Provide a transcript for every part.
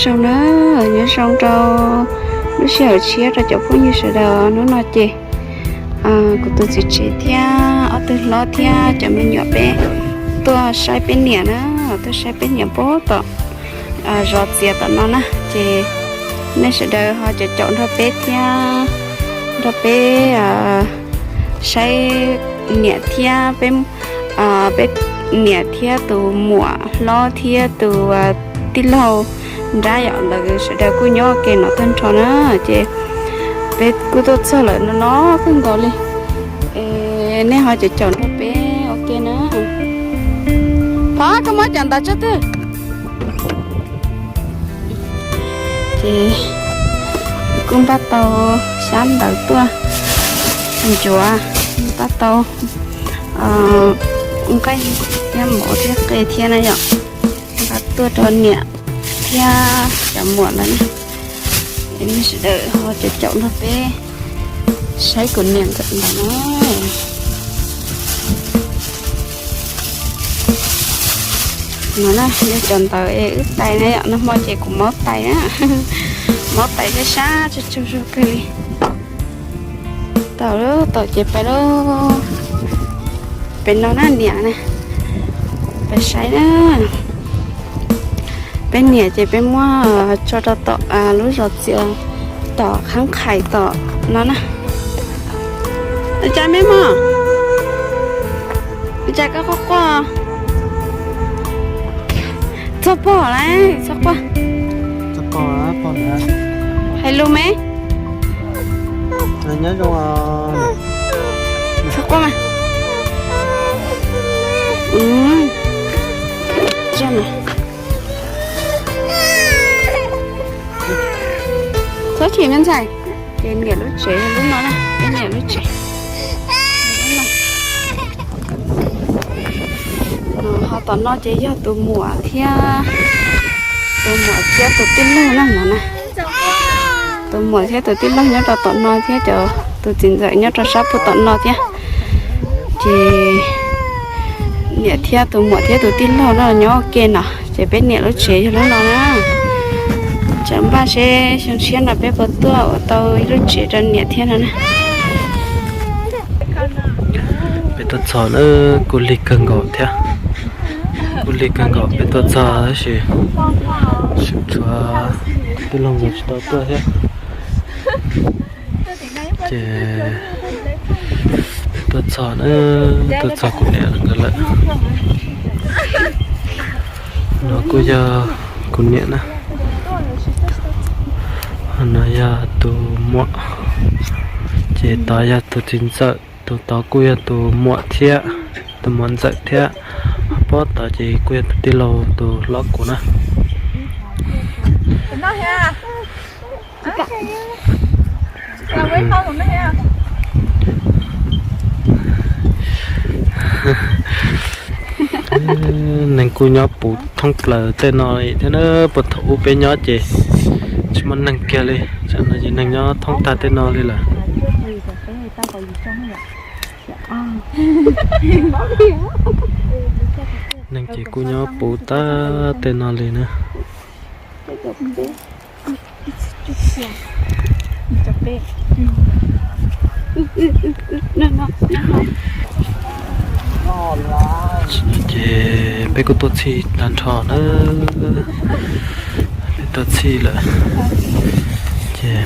Zoo na, nyob zoo rau lub sij hawm tshiab rau cov phooj ywg sawv daws. Hnub no ces kuv tus txiv tsev thiab ob tug hlob thiab cov me nyuam peb tuaj saib peb niam na, tuaj saib peb niam puag tom zos txias tom no na. Ces nej sawv daws ho caum caum nrog peb thiab, nrog peb saib niam thiab peb, peb niam thiab tus muam hlob thiab tus tij laug nrab yom, lawv sawv daws kuj nyob ua ke no tag nrho na. Ces peb kuj tuaj txog lawm no no kawg nkaus li. Es nej ho caum caum nrog peb ua ke na. Thov koj muab cov ntawv tso twg. Ces kuj npaj tau xyab ntawv tuaj ncuav, npaj tau nqaij thiab mov thiab qe thiab na yom. Npaj tuaj rau niam thiab cov muam ntawd na. Es nej sawv daws ho caum caum nrog peb saib kuv niam ntawm ntawd na. No na, yog cov ntawv es wb tais na yom, nag hmo ces kuv maub tais na. Maub tais sab sab tsug tsug zug kawg li. Tau lawm, tau ces pais lawm. Pem no na niam na, pais saib na. Peb niam ces peb muab tso rau tom lub zos txias, tom qhab qhais tom no na. Ua cas me mog? Ua cas koj quaj quaj? Txog pog lawm, txog quaj. Hais lus me. Txog quaj mas. Txhob chim me ntxhais. Ces niam lub tsev lub no na, peb niam lub tsev. Ho tom no ces yog tus muam thiab, tus muam thiab tus tij laug na no na. Tus muam thiab tus tij laug nyob rau tom no thiab cov, tus txiv ntxawm nyob rau sab puag tom no thiab. Ces niam thiab tus muam thiab tus tij laug no nyob ua ke no, ces peb niam lub tsev yog lub no na. Tsam npaj seb xyoo tshiab no peb puas tuaj ua tau ib lub tsev rau niam thiab no na. Peb tuaj txog na, kuj lig kawg nkaus thiab. Kuj lig kawg nkaus peb tuaj txog tab sis tseem tshuav tij laug nkawd tsis tau tuaj thiab. Ces peb tuaj txog na, tuaj txog kuv niam nkawd lawm. No kuj yog kuv niam na. No yog tus muam, ces tod yog tus txiv ntxawm, tus tod kuj yog tus muam thiab, tus muam ntxawm thiab. Pob tod ces kuj yog tus tij laug tus hlob kuv na. Neeg kuj nyob puv thoob plaws tej no li thiab na, puag thaum ub peb nyob ces tsis muaj neeg kiag li, tsam no ces neeg nyob thoob tag tej no li lawm. Neeg ces kuj nyob puv tag tej no li na. Ces peb kuj tuaj txhij tag nrho na, peb tuaj txhij lawm. Ces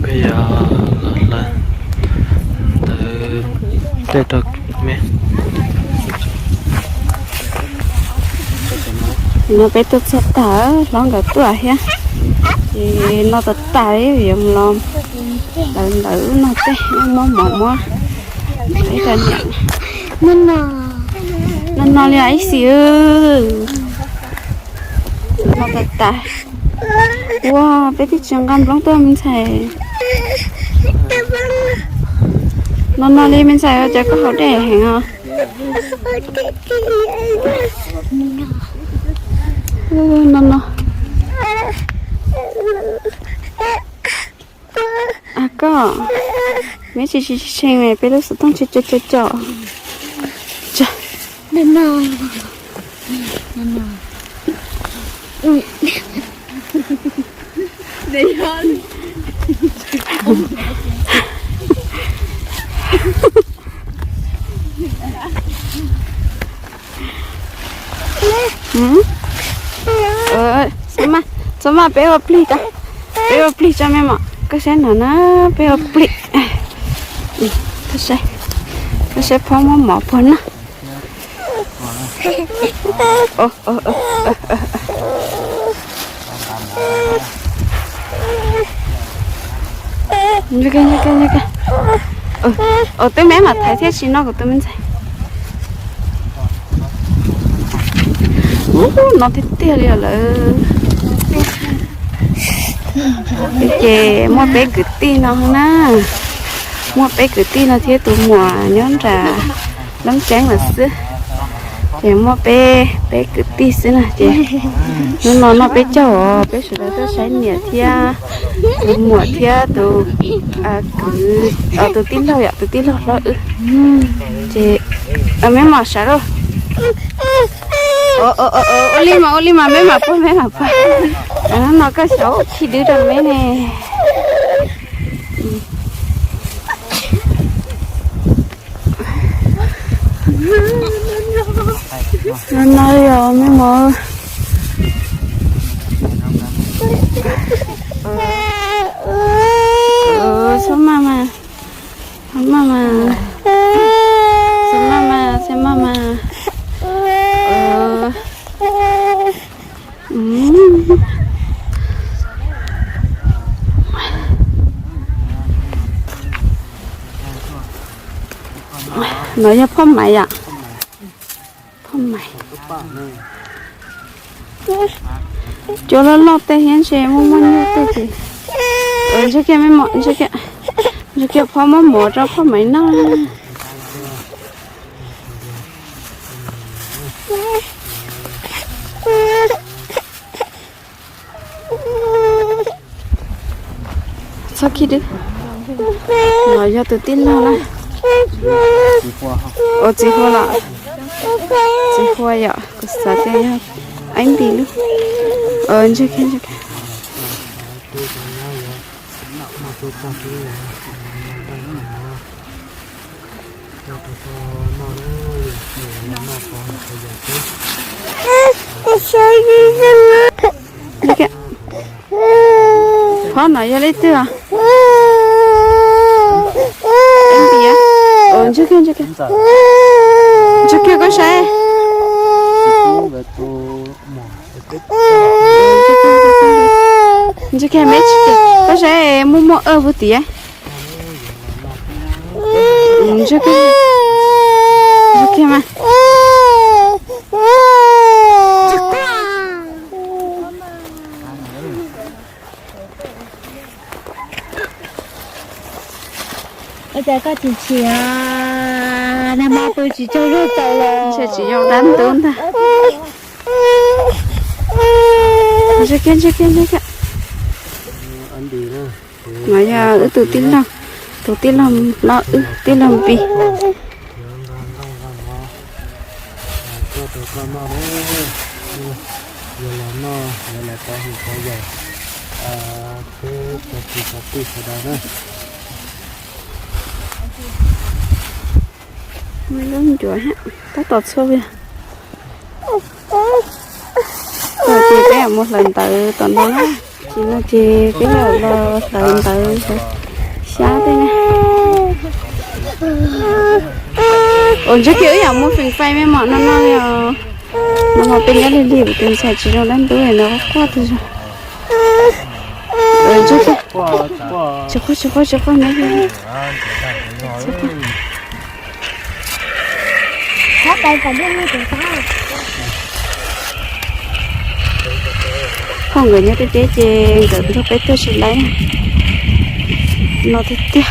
peb yuav los hlawv ntawv tej rau me. No peb tuaj txog tag, hlob nkawd tuaj thiab. Ces no tas tas yuav los hlawv ntawv no tej, muab mov muab ib rau niam. No no li ib xim. No tas tas. Ua, peb twb tsis nqa nplooj tuaj me ntxhais. No no li me ntxhais, cas koj haus dej heev os. No no. Koj, neb tsis tsis tshee, peb lub xov tooj tsis co co co. Txhob maj, txhob maj, peb ua plig tso, peb ua plig tso me mom, koj saib no na, peb ua plig. Koj saib phob muab mov puag noj. Twb me mam thaiv thiab tsis noj kuv tus me ntxhais. Ub, no tiag tiag li lawm. Ces muaj peb kwv tij no na, muaj peb kwv tij no thiab tus muam nyob nram Loob Ceeb lawm xwb. Ces muaj peb, peb kwv tij xwb na ces hnub no noj peb caug os, peb sawv daws tuaj saib niam thiab tus muam thiab tus kwv, tus tij laug yom, tus tij laug hlob wb. Ces me mam sawv lauj. Ua li mas, ua li mas, me mam puag, me mam puag. No koj xyaum khib dwb rau me ne. No no yog me mom. Txhob maj mas, txhob maj mas, txhob maj mas, txhob maj mas. No yog phoj maiv yom? Phoj maiv. Cov loj loj tej thiab ntshe muaj muaj nyuj tej ces. Ntshe kiag me mom, ntshe kiag, ntshe kiag phob muab mov rau phoj maiv noj. Txhob khib dwb. No yog tus tij laug na. Ua txiv hua los? Txiv hua yom, kuv xav tias yog Aib Npis lub. Ntshe kiag, ntshe kiag. Phoj no yog leej twg os? Ntshe kiag, ntshe kiag, ntshe kiag koj saib. Ntshe kiag me tsis, koj saib muaj muaj ab puag tid. Ntshe kiag, ntshe kiag mas. Ua cas koj tsis chim? Nag hmo pw tsis tsaug zog tau los. Ntshe tsis yog dab ntub ntag. Ntshe kiag, ntshe kiag, ntshe kiag. No yog wb tus tij laug, tus tij laug hlob wb, tij laug Npis. Muaj ib lub ncuav tab tom txhua li. Ces peb yuav mus hlawv ntawv tom no na. Ces no ces peb yuav los hlawv ntawv xyab tej na. Ua ntshe kiag wb yuav mus feem fai me mom no no li os. No mas peb nyob lig lig kuv tus ntxhais tsis zoo dab ntub no quaj twg zog. Tsis quaj, tsis quaj, tsis quaj me. Phauj nkawd nyob tej teb ces nkawd nrog peb tuaj tsis laib no tiag tiag.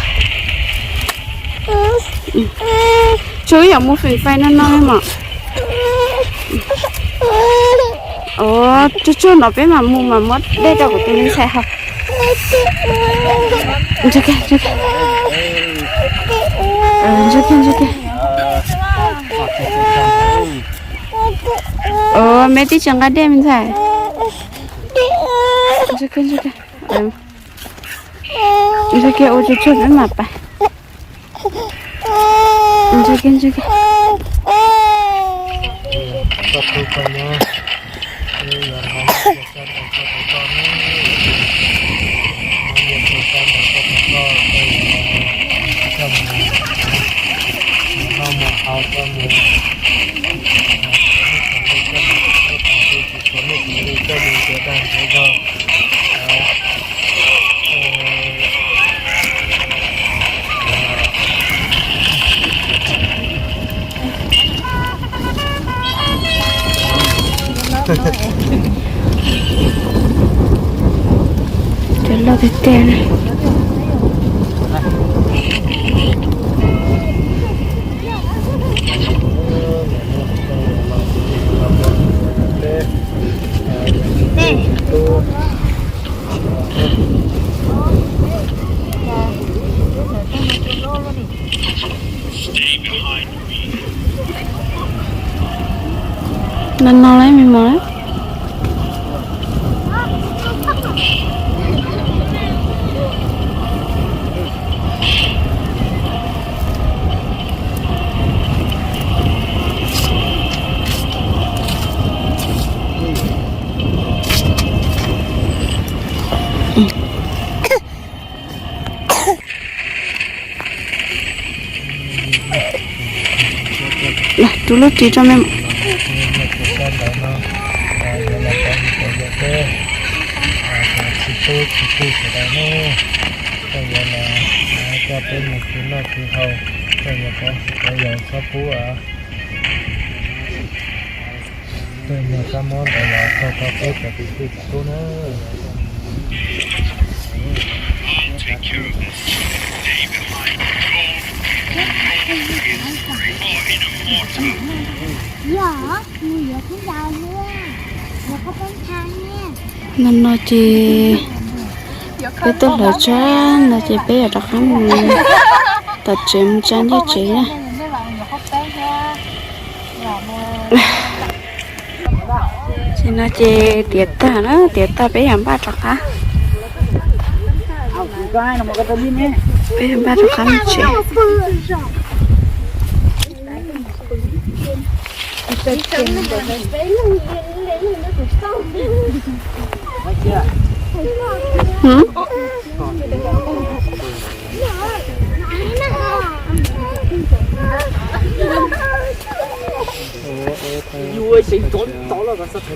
Tsuas wb yuav mus feem fai no no mom. Tsuag tsuag no peb mam mus mas muab dej rau kuv tus me ntxhais haus. Me tib tsis nqa dej me ntxhais. Ntsia kiag ua tsuag tsuag peb mam pais. Ntsia kiag, ntsia kiag. Cov loj tiag tiag. No no lawm me mos. Rub lub ris rau me. Tsis tub tsis tub sawv daws na, koj yuav los coj peb mus khwv noj khwv haus, koj yuav pov hwm pov yawg txhob pub. Tej niag kab mob ntawd los txog tau peb cov kwv tij tub na. No no ces peb tuaj hlawv tsheb no ces peb yuav rov qab mus tom tsev mus tsa nyiaj tsev na. Ces no ces tiav tag na, tiav tag peb yuav npaj rov qab. Peb yuav npaj rov qab mus tsev.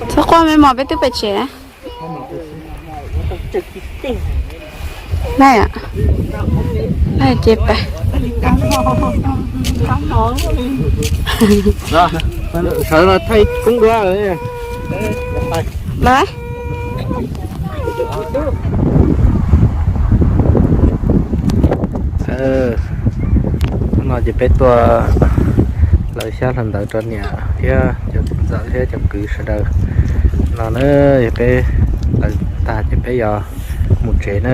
Txhob quaj me mos, peb twb pem tsev. Nai, nai ces pais. Sawv los thaij koob duab lawm. No ces peb tuaj hlawv xyab hlawv ntawv rau niam thiab cov txiv ntxawm thiab cov kwv sawv daws no na. Yog peb hlawv tag ces peb yuav mus tsev na.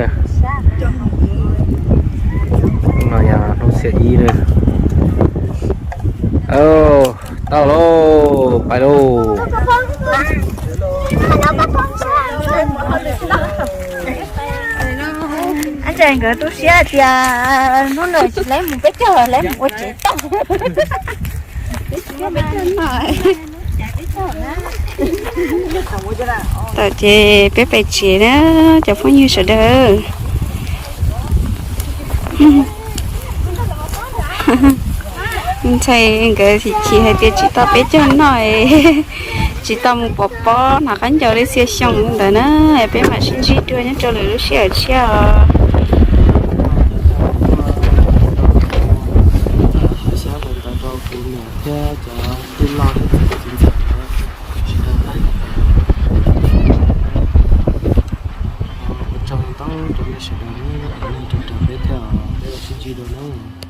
No yog hnub xiab ib na. Tau lauj, pais lauj. Ab, nkawd tu siab hais tias hnub no tsis lawv mus peb caug, lawv mus ua tsev tau. Tawm ces peb pem tsev na, cov phooj ywg sawv daws. Ntshai nkawd chim chim hais tias tsis tau peb caug noj, tsis tau mus pov pob hnav qaub ncaus li xiab xyoo ntawd na. Peb mam sib ntsib dua nyob rau lwm lub sij hawm tshiab os. Thiab cov tij laug thiab cov txiv ntxawm sawv daws na. Ua tsaug ntau rau nej sawv daws na, nej tau raws peb thiab os, peb mam sib ntsib dua na.